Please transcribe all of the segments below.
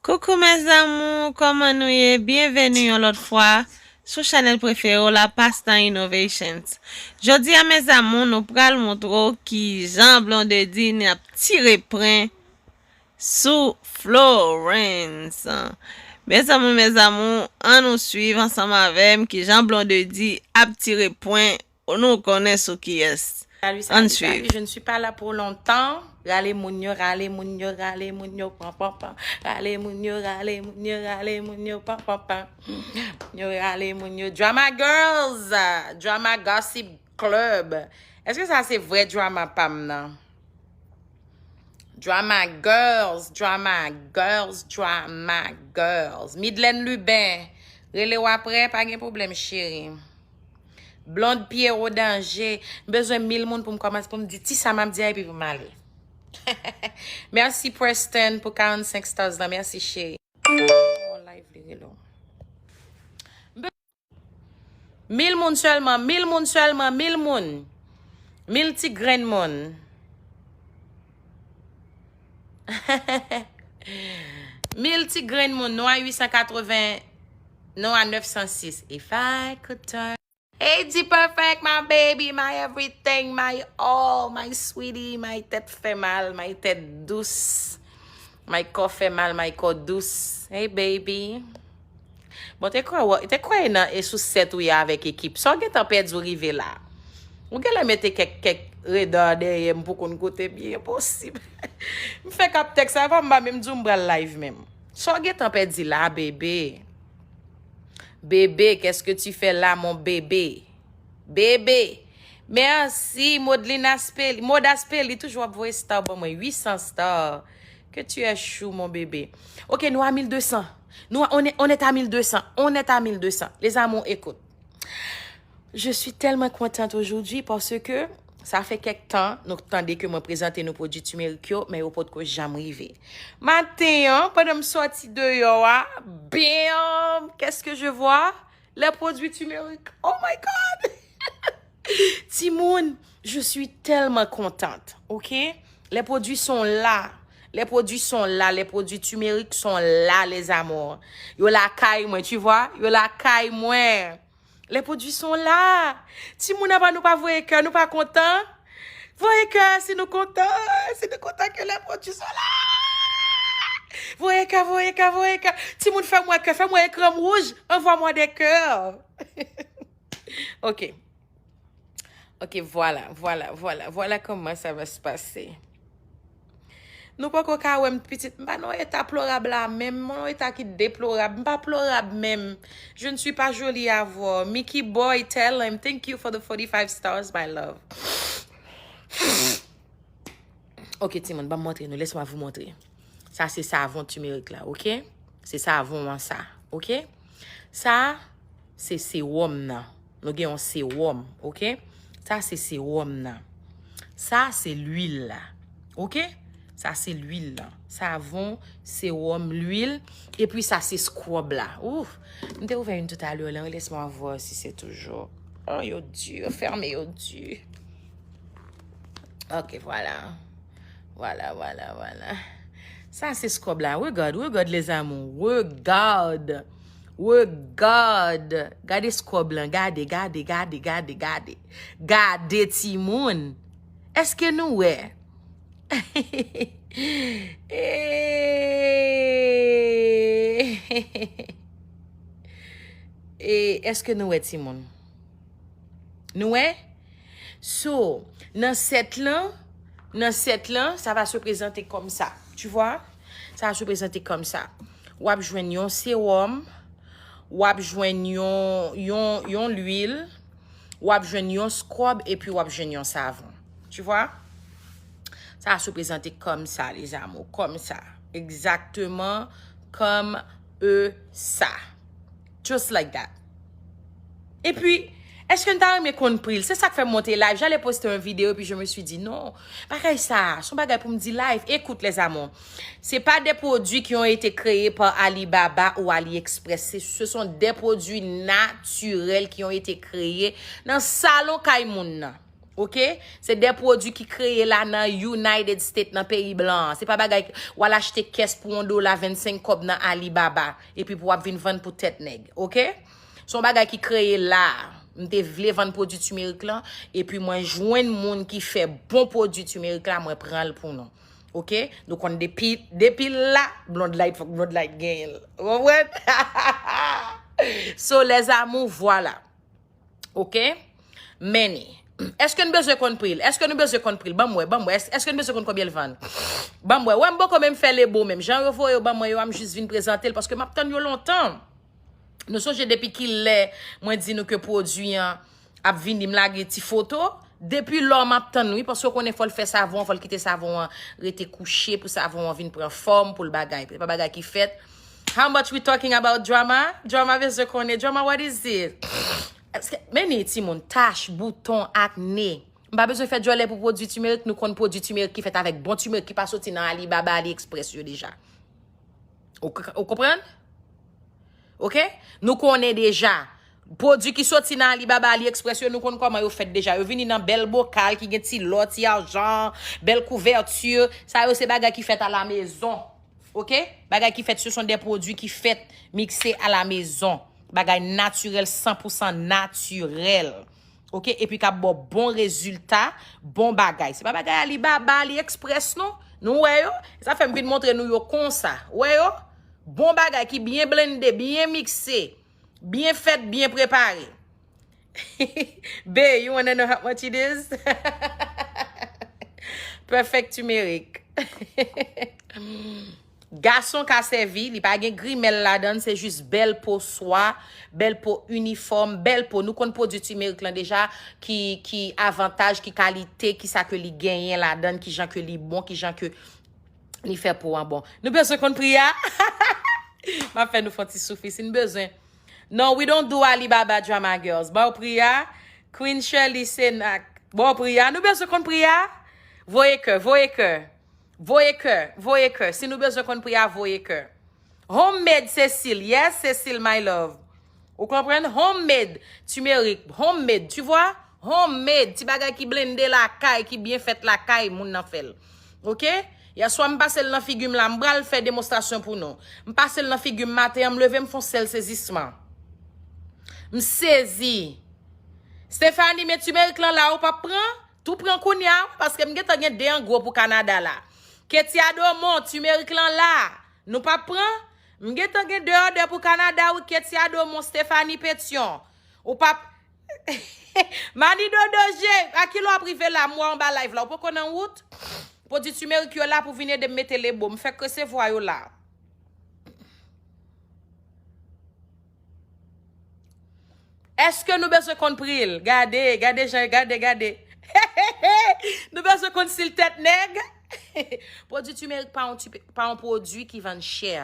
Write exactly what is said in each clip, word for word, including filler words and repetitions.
Coucou mes amours, kòman nou ye? Byenveni yon lòt fwa sou chanèl prefere w la, Pastan Innovations. Jodi a mes amours, nou pral montre w kijan Blondedy ap tire pwen sou Florence. Mes amours, mes amours, ann nou swiv ansanm avè m kijan Blondedy ap tire pwen. Nou konnen sou kiyès. Salut, salut, salut. Je ne suis pas là pour longtemps. Rale moun yo, rale moun yo, rale moun yo, pam, pam, pam. Rale moun yo, rale moun yo, rale moun yo, pam, pam, pam. Yo rale moun yo. Drama Girls, Drama Gossip Club. Èske sa se vrè drama pa m nan? Drama Girls, Drama Girls, Drama Girls. Midlène Lubin, rele w aprè, pa gen pwoblèm, cheri. Blonde Pierrot Danger, m bezwen mil moun pou m kòmanse, pou m di ti sa m ap di a epi pou m ale. Mèsi Preston pou karannsenk stars la, mèsi cheri. Oh, live li rele w. Mil moun sèlman, mil moun sèlman, mil moun. Mil ti grenn moun. Mil ti grenn moun, nou a uit san katreven, nou a nèf san sis. If I could turn. Hey, D Perfect, my baby, my everything, my all, my sweetie, my tèt fè mal, my tèt dous, my kò fè mal, my kò dous. Hey, baby. Bon, te kwè, te kwè nan e sou sèt ou ye avèk ekip. Sa w gentan pèdi w rive la. Ou genlè mete kèk, kèk reda dèyè m pou konn kote byen posib. M fèk ap tèks avan m pa menm di w m pral live menm. Sa w gentan pèdi la, bebe? Bebe, qu'est-ce que tu fais là, mon bébé? Bebe. Mèsi, Modeline Aspeli. Mode Aspeli, toujou ap voye star ban mwen. Uit san star. Que tu es chou, mon bébé. Ok, nou a mil de san. Nou, on est, on est à mil de san. On est à mil de san. Les amours, écoute. Je suis tellement contente aujourd'hui parce que sa fè kèk tan nou tande ke mwen prezante nou pwodui timerik yo, men yo potko janm rive. Maten an, pandan m sòti deyò a, bam! Qu'est-ce que je vois? Les produits turmeric. Oh my God! Timoun, je suis tellement contente, ok? Les produits sont là. Les produits sont là. Les produits turmeric sont là, les amours. Yo lakay mwen, tu vois? Yo lakay mwen. Les produits sont là. Timoun, apa nou pa voye kè, nou pa kontan? Voye kè si nou kontan, si nou kontan ke les produits sont là. Voye kè, voye kè, voye kè. Timoun, fè mwen kè, fè mwen ekran wouj, envoie-moi des cœurs. Ok. Ok, vwala, vwala, vwala, vwala kòman sa va se pase. Nou poko ka wè m pitit, m pa nan eta plorab la menm, m nan eta ki deplorab, m pa plorab menm. Je ne suis pas jolie à voir. Mickey Boy, tell him, thank you for the forty-five stars, my love. Ok, timoun, ban m montre nou, laisse-moi vous montrer. Sa se savon timerik la, ok? Se savon an sa, ok? Sa, se sewòm nan. Nou gen yon sewòm, ok? Sa se sewòm nan. Sa se lwil la, ok? Sa se lwil la. Savon, sewòm, lwil. Epi sa se scrub la. Ouf! M te ouvè youn toutalè la, laisse-moi voir si c'est toujours. Oh, yo di, fèmen yo di. Ok, vwala. Vwala, vwala, vwala. Sa se scrub la. Regard, regard, les amours. Regard. Regard. Gade scrub lan. Gade, gade, gade, gade, gade. Gade, timoun. Èske nou wè? E, èske nou wè, timoun? Nou wè? So, nan sèt lan, nan sèt lan, sa va se prezante kòm sa. Tu vois? Sa va se prezante kòm sa. W ap jwenn yon sewòm, w ap jwenn yon, yon, yon lwil, w ap jwenn yon scrub, epi w ap jwenn yon savon. Tu vois? Sa va se prezante kòm sa, les amours, kòm sa. Exactement comme eux ça. Just like that. Epi, èske n ta renmen konn pri l? Se sa k fè m monte live. J'allais poster un vidéo, puis je me suis dit, non, bagay sa, se yon bagay pou m di live. Écoute, les amours, c'est pas des produits qui ont été créés par Alibaba ou AliExpress. Ce, ce sont des produits naturels qui ont été créés nan salon kay moun nan. Ok? Se de pwodui ki kreye la nan United States, nan peyi blan an. Se pa bagay w al achte kès pou yon dola vennsenk kòb nan Alibaba, epi pou w ap vin vann pou tèt nèg. Ok? Se yon bagay ki kreye la. M te vle vann pwodui timerik lan, epi mwen jwenn moun ki fè bon pwodui timerik la, mwen pran l pou nou. Ok? Nou konn depi, depi la, Blonde Light, fòk Blonde Light genyen l. Ou konprann? So, les amours, vwala. Ok? Many. Èske n bezwen konn pri l? Èske nou bezwen konn pri l? Ban m wè, ban m wè. Èske, èske n bezwen konn konbyen l vann? Ban m wè. Wè, m poko menm fè lebo menm. Jan yo voye yo ban mwen yo, a m jis vin prezante l paske m ap tann yo lontan. Nou sonje depi ki lè mwen di nou ke pwodui an ap vini, m lage ti foto. Depi lò m ap tann wi, paske w konnen fò l fè savon an, fò l kite savon an rete kouche pou savon an vin pran fòm, pou l bagay. Se pa bagay ki fèt. How much we talking about, Drama? Drama bezwen konnen. Drama, what is it? Èske, men ni timoun, tach, bouton, akne. M pa bezwen fè djòlè pou pwodui timerik, nou konn pwodui timerik ki fèt avèk bon timerik ki pa soti nan Alibaba, AliExpress yo deja. Ou, ou konprann? Ok? Nou konnen deja. Pwodui ki soti nan Alibaba, AliExpress yo, nou konn kòman yo fèt deja. Yo vini nan bèl bokal ki gen ti lò, ti ajan, bèl kouvèti. Sa yo se bagay ki fèt a la mezon. Ok? Bagay ki fèt, se son de pwodui ki fèt, mikse a la mezon. Bagay natirèl, san pou san natirèl. Ok? Epi k ap ba w bon rezilta, bon bagay. Se pa bagay Alibaba, AliExpress, non. Nou wè yo? Sa fè m vin montre nou yo konsa. Wè yo? Bon bagay ki byen blende, byen mikse, byen fèt, byen prepare. Bae, you wanna know how much it is? Perfect turmeric. Gason ka sèvi, li pa gen grimèl ladan l, se jis bèl po swa, bèl po inifòm, bèl po. Nou konn pwodui timerik lan deja, ki, ki avantaj, ki kalite, ki sa ke li genyen ladan l, ki jan ke li bon, ki jan ke li fè po an bon. Nou bezwen konn pri a? M ap fè nou fè yon ti soufri si n bezwen. Non, we don't do Alibaba, Drama Girls. Ba w pri a. Queen Shirley Senac. Ba w pri a. Nou bezwen konn pri a? Voye kè, voye kè. Voye kè, voye kè. Si nou bezwen konn pri a, voye kè. Homemade Cecile. Yes, Cecile, my love. Ou konprann? Homemade, turmeric, homemade, tu vois? Homemade, ti bagay ki blende lakay, ki byen fèt lakay, moun nan fè l. Ok? Yèswa, m pase l nan figi m la, m pral fè demonstrasyon pou nou. M pase l nan figi m maten an, m leve, m fè yon sèl sezisman. M sezi. Stephanie, men turmeric lan la, ou p ap pran? Tou pran kounye a, paske m gentan gen de an gwo pou Kanada la. Ketia Domon, turmeric lan la. Nou p ap pran? M gentan gen de òdè pou Kanada, wi, Ketia Domon, Stephanie Petion. Ou p ap Mani Dodo Je, a ki lè w ap rive la? M wè w anba live la, ou poko nan wout? Pwodui timerik yo la pou vin ede m mete lebo. M fèk resevwa yo la. Èske nou bezwen konn pri l? Gade, gade jan, gade, gade. Nou bezwen konn si l tèt nèg? Pwodui timerik pa yon tipe, pa yon pwodui ki vann chè.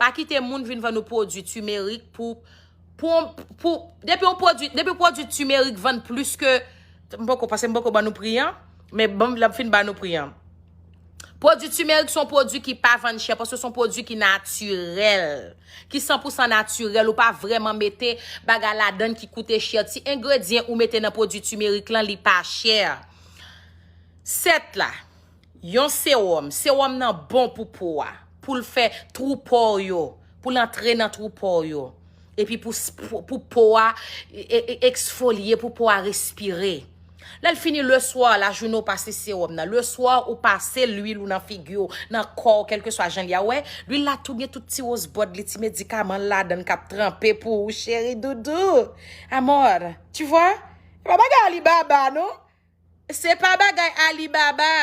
Pa kite moun vin vann ou pwodui timerik pou, pou, pou, depi yon pwodui, depi pwodui timerik vann plis ke, m poko, paske m poko ban nou pri an, men bon, l ap fin ban nou pri an. Pwodui timerik se yon pwodui ki pa vann chè, paske se yon pwodui ki natirèl, ki san pou san natirèl, ou pa vrèman mete bagay ladan ki koute chè. Ti engredyan ou mete nan pwodui timerik lan, li pa chè. Sèt la, yon sewòm. Sewòm nan bon pou po a, pou l fè twou pò yo, pou l antre nan twou pò yo. Epi pou, pou, pou po a e, e, eksfolye, pou po a respire. Lè l fini, leswa, lajounen ou pase sewòm nan. Leswa, ou pase lwil ou nan figi w, nan kò w, kèlkeswa jan l ye a. Ou wè, lwil la tou gen tout ti wozbòd li, ti medikaman l ladan l k ap tranpe pou ou, cheri doudou. Amor, tu vois? E pa bagay Alibaba, non? Se pa bagay Alibaba.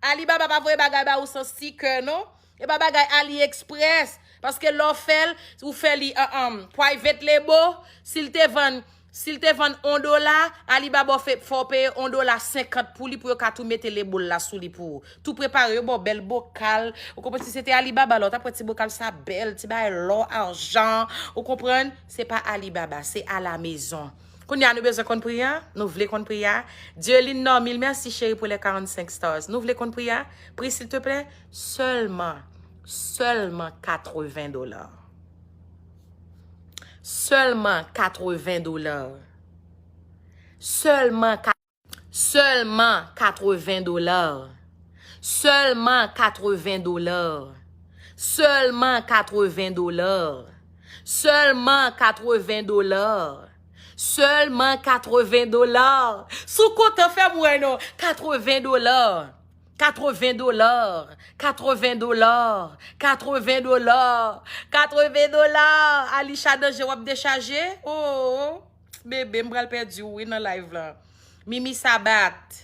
Alibaba pa voye bagay ba ou san sticker, non. E pa bagay AliExpress. Paske lè w fè l, ou fè li, uh, um, private label. Si l te vann, si l te vann on dola, Alibaba fè, fè w peye on dola senkant pou li, pou yo ka tou mete label la sou li pou ou. Tou prepare, yo ba w bèl bokal. Ou konprann, si se te Alibaba la, w t ap wè ti bokal sa bèl, ti bagay lò, ajan. Ou konprann? Se pa Alibaba, se a la mezon. Kounye a nou bezwen konn pri a? Nou vle konn pri a? Dieline Normil, mèsi cheri pou les quarante-cinq stars. Nou vle konn pri a? Pri, silteplè? Sèlman, sèlman katreven dola. Sèlman katreven dola. Sèlman ka-, Sèlman katreven dola. Sèlman katreven dola. Sèlman katreven dola. Sèlman katreven dola. Sèlman katreven dola. Si w kontan, fè m wè non. Katreven dola. Katreven dola. Katreven dola. Katreven dola. Katreven dola. Alisha Danje, w ap dechaje? Oh, bebe, m pral pèdi w wi nan live lan. Mimi Sabat.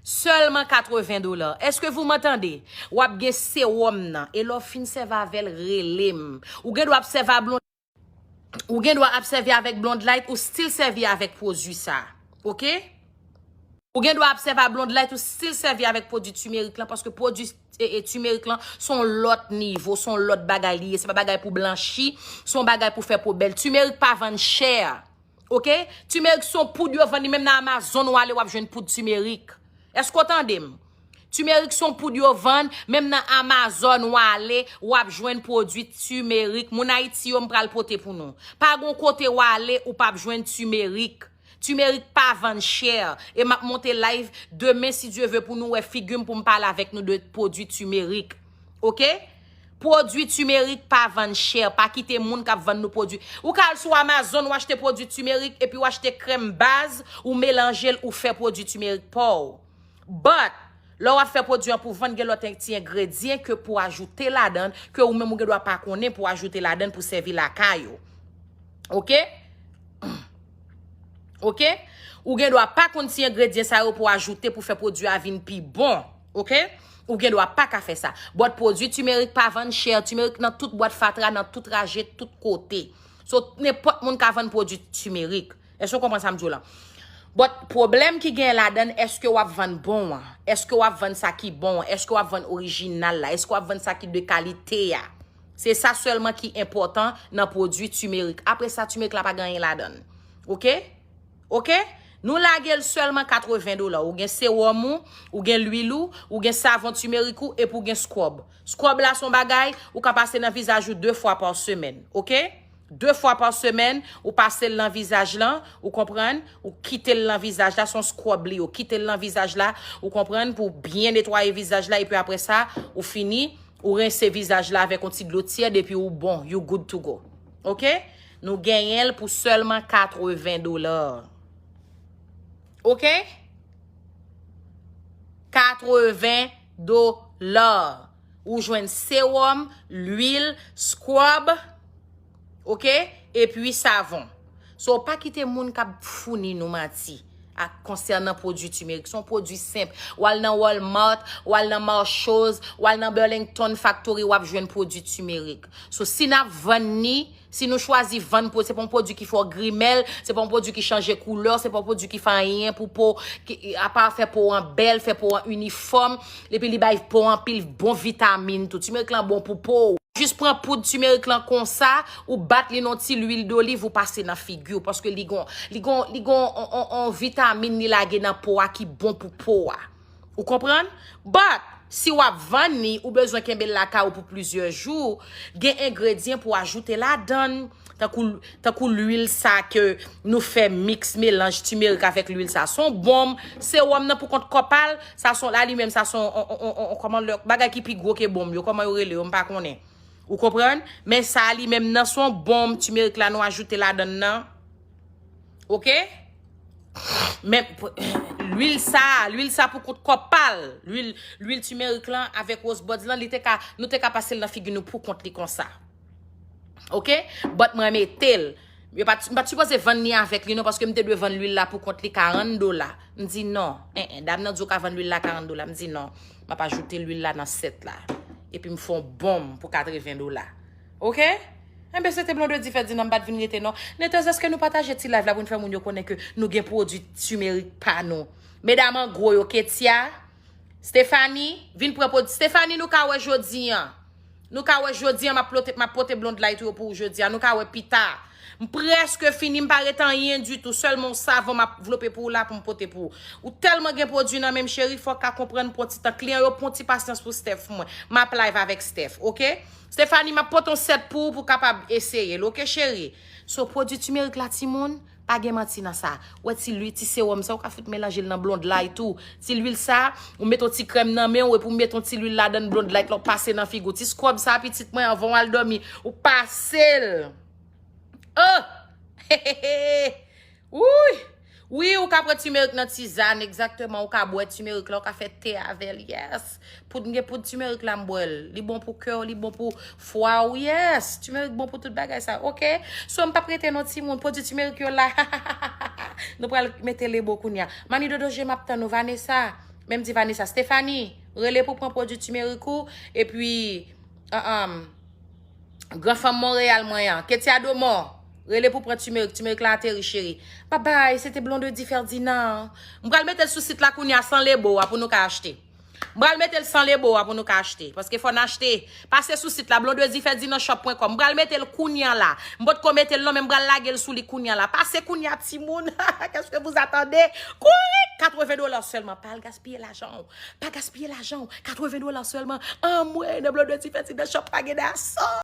Sèlman katreven dola. Èske vous m'entendez? W ap gen sewòm nan. E lè w fin sèvi avè l, rele m. Ou gen dwa ap sèvi a blond. Ou gen dwa ap sèvi avèk Blonde Light, ou still sèvi avèk pwodui sa. Oke? Ou gen dwa ap sèvi a Blonde Light, ou still sèvi avèk pwodui timerik lan, paske pwodui e, e, timerik lan, se yon lòt nivo, se yon lòt bagay li ye. Se pa bagay pou blanchi, se yon bagay pou fè po bèl. Timerik pa vann chè. Oke? Timerik se yon poud yo vann li, menm nan Amazon w ale, w ap jwenn poud timerik. Èske w tande m? Timerik se yon poud yo vann, menm nan Amazon w ale, w ap jwenn pwodui timerik. Moun Ayiti yo, m pral pote pou nou. Pa gon kote w ale, ou p ap jwenn timerik. Timerik pa vann chè. E m ap monte live demen, si Dye ve, pou nou wè figi m, pou m pale avèk nou de pwodui timerik. Oke? Pwodui timerik pa vann chè. Pa kite moun k ap vann nou pwodui. Ou ka al sou Amazon, ou achte pwodui timerik, epi ou achte krèm baz, ou melanje l, ou fè pwodui timerik pa w. But, lè w ap fè pwodui an pou vann, gen lòt ti engredyan ke pou ajoute ladan l, ke ou menm ou gen dwa pa konnen pou ajoute ladan l pou sèvi lakay ou. Oke? Oke? Ou gen dwa pa konn ti engredyan sa yo pou ajoute pou fè pwodui a vin pi bon. Oke? Ou gen dwa pa ka fè sa. But pwodui timerik pa vann chè. Timerik nan tout bwat fatra, nan tout raje, tout kote. So, nenpòt moun ka vann pwodui timerik. Èske w konprann sa m di w lan? But pwoblèm ki gen ladan l, èske w ap vann bon an? Èske w ap vann sa ki bon an? Èske w ap vann orijinal la? Èske w ap vann sa ki de kalite a? Se sa sèlman ki enpòtan nan pwodui timerik. Apre sa, timerik la pa gen anyen ladan l. Oke? Oke? Nou lage l sèlman katreven dola. Ou gen sewòm ou, ou gen lwil ou, ou gen savon timerik ou, epi ou gen scrub. Scrub la se yon bagay ou ka pase nan vizaj ou de fwa pa semèn. Oke? De fwa pa semèn, ou pase l nan vizaj lan, ou konprann? Ou kite l nan vizaj la, se yon scrub li, ou kite l nan vizaj la, ou konprann? Pou byen netwaye vizaj la, epi apre sa, ou fini, ou rense vizaj la avèk yon ti dlo tyèd, epi ou bon, you good to go. Oke? Nou genyen l pou sèlman katreven dola. Oke? Katreven dola. Ou jwenn sewòm, lwil, scrub, oke? Epi savon. So, pa kite moun k ap founi nou manti ak konsènan pwodui timerik. Se yon pwodui senp. W al nan Walmart, w al nan Marshalls, w al nan Burlington Factory, w ap jwenn pwodui timerik. So, si n ap vann ni, si nou chwazi vann po, se pa yon pwodui ki fè w grimèl, se pa yon pwodui ki chanje koulè, se pa yon pwodui ki fè anyen pou po, ki, apa fè po an bèl, fè po an inifòm, epi li bay po anpil bon vitamin tou. Timerik lan bon pou po w. Jis pran poud timerik lan konsa, ou bat li nan ti lwil doliv, ou pase nan figi w, paske li gon, li gon, li gon on, on, on vitamin li lage nan po a ki bon pou po a. Ou konprann? But, si w ap vann li, ou bezwen kenbe l lakay ou pou plizyè jou, gen engredyan pou ajoute ladan l, tankou, tankou lwil sa ke nou fè miks melanj timerik avèk lwil sa. Se yon bonm, sewòm nan pou kont kò pa l, sa se yon, la li menm, sa se yon, on, on, on, on, kòman lè, bagay ki pi gwo ke bonm yo, kòman yo rele yo, m pa konnen. Ou konprann? Men sa li menm nan se yon bonm timerik la nou ajoute ladan l nan. Oke? Men, lwil sa, lwil sa pou kont kò pa l. Lwil, lwil timerik lan avèk rose buds lan, li te ka, nou te ka pase l nan figi nou pou kont li konsa. Oke? But mwen mete l. Yo pa t, m pa t sipoze vann li avèk li non, paske m te dwe vann lwil la pou kont li karant dola. M di non. En, en, dam nan di w ka vann lwil la karant dola. M di non. M ap ajoute lwil la nan sèt la. Epi m fè yon bonm pou katreven dola. Oke? Enben, se te Blondedy fè di nan m pa t vin rete non. Netèz, èske nou pataje ti live la pou n fè moun yo konnen ke nou gen pwodui timerik pa nou? Medam an gwo yo, Ketia, Stephanie, vin pran pwodui. Stephanie, nou ka wè jodi an. Nou ka wè jodi an, m ap plote, m ap pote Blonde Light yo pou ou jodi an. Nou ka wè pita. M prèske fini, m pa ret anyen ditou. Sèlman yon savon m ap vlope pou ou la pou m pote pou ou. Ou tèlman gen pwodui nan men m, cheri, fò w ka konprann, pran ti tan. Kliyan yo, pran ti pasyans pou Steph mwen. M ap live avèk Steph, oke? Stephanie, m ap pote yon sèt pou ou pou w kapab eseye l, oke, cheri? So, pwodui timerik la, timoun, Pa gen manti nan sa. Wè ti lwi, ti sewòm sa, ou ka fout melanje l nan Blonde Light tou. Ti lwil sa, ou met yon ti krèm nan men w, epi ou met yon ti lwil ladan Blonde Light, lè w pase nan figi w. Ti scrub sa, pitit mwen, anvan w al dòmi, ou pase l. Oh! Wouy! Wi, ou ka pran timerik nan tizàn, egzakteman. Ou ka bwè timerik la, ou ka fè te avè l, yes. Poud, m gen poud timerik la, m bwè l. Li bon pou kè w, li bon pou fwa w, yes. Timerik bon pou tout bagay sa, oke? So, m p ap rete non timoun, pwodui timerik yo la. Nou pral mete lebo kounye a. Mani Dodo Je, m ap tann ou, Vanessa. Men m di Vanessa, Stephanie, rele pou pran pwodui timerik ou, epi, ann, Gran fanm Monreyal mwen an, Ketia Domò, rele pou pran timerik, timerik la ateri cheri. Babay, se te Blondedy Ferdinand. M pral mete l sou sit la kounye a san lebo a pou nou ka achte. M pral mete l san lebo a pou nou ka achte. Paske fò n achte. Pase sou sit la, Blondedy Ferdinand shop pwen kòm. M pral mete l kounye a la. M potko mete l non, men m pral lage l sou li kounye a la. Pase kounye a, timoun. Qu'est-ce que vous attendez? Kouri! Katreven dola sèlman. Pa al gaspiye lajan w. Pa gaspiye lajan w. Katreven dola sèlman. Anmwey, nan Blondedy Ferdinand shop pa gen daso.